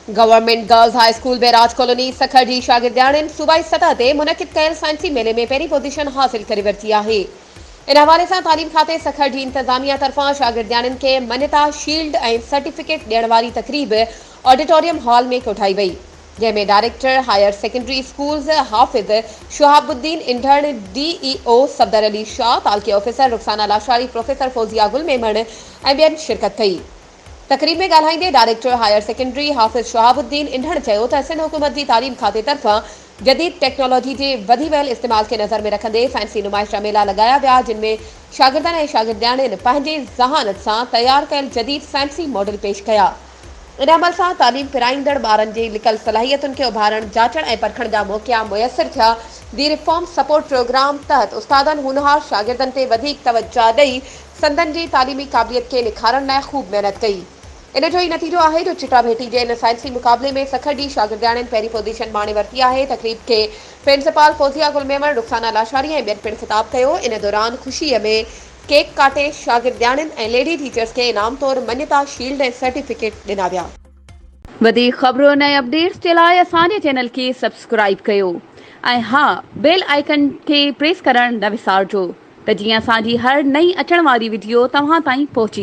Government girls high school barrage colony Sukkur جي شاگردياڻين صوبائي سطح تي منعقد ڪيل سائنسي ميلي ۾ پهرين پوزيشن حاصل ڪري ورتي آهي. ان حوالي سان تعليم کاتي سکر جي انتظاميا طرفان شاگردياڻين کي مڃتا شيلڊ ۽ سرٽيفڪيٽ ڏيڻ واري تقريب آڊيٽوريم هال ۾ ڪوٺائي وئي جنهن ۾ director higher secondary schools Hafiz Shahab Uddin Indhan, D E O Safdar Ali Shah, تعلقي آفيسر رخسانه لاشاري، پروفيسر فوزيه گل ميمڻ ۽ ٻين شرڪت ڪئي. تقريب ۾ ڳالهائيندي director higher secondary Hafiz Shahab Uddin Indhan چيو ته سنڌ حڪومت جي تعليم کاتي طرفان جديد ٽيڪنالاجي جي وڌي ويل استعمال کي نظر ۾ رکندي سائنسي نمائش جا ميلا لڳايا ويا جن ۾ شاگردن ۽ شاگردياڻين پنهنجي ذهانت سان تيار ڪيل جديد سائنسي ماڊل پيش ڪيا. ان عمل سان تعليم پرائيندڙ ٻارن جي لڪل صلاحيتن کي اڀارڻ، جاچڻ ۽ پرکڻ جا موقعا ميسر ٿيا. The reform support programme تحت استادن هونهار شاگردن تي وڌيڪ توجهه ڏئي سندن جي تعليمي قابليت کي نکارڻ لاء خوب محنت ڪئي. ان جو ئي نتيجو آهي جو چٽا ڀيٽي جي ان سائنسي مقابلي ۾ سکر جي شاگردياڻين پهرين پوزيشن ماڻي ورتي آهي. تقريب کي پرنسپال فوزيه گل ميمڻ، رخسانه لاشاري ۽ ٻين پڻ خطاب ڪيو. ان دوران خوشيء ۾ ڪيڪ ڪاٽي شاگردياڻين ۽ ليڊي ٽيچرز کي انعام طور مڃتا شيلڊ ۽ سرٽيفڪيٽ ڏنا ويا. وڌيڪ خبرن ۽ اپڊيٽس جي لاء اسان جي چينل کي سبسڪرائيب ڪيو ۽ ها بيل آئيڪن کي پريس ڪرڻ نه وسارجو ته جيئن اسان جي هر نئين اچڻ واري وڊيو توهان تائين پهچي.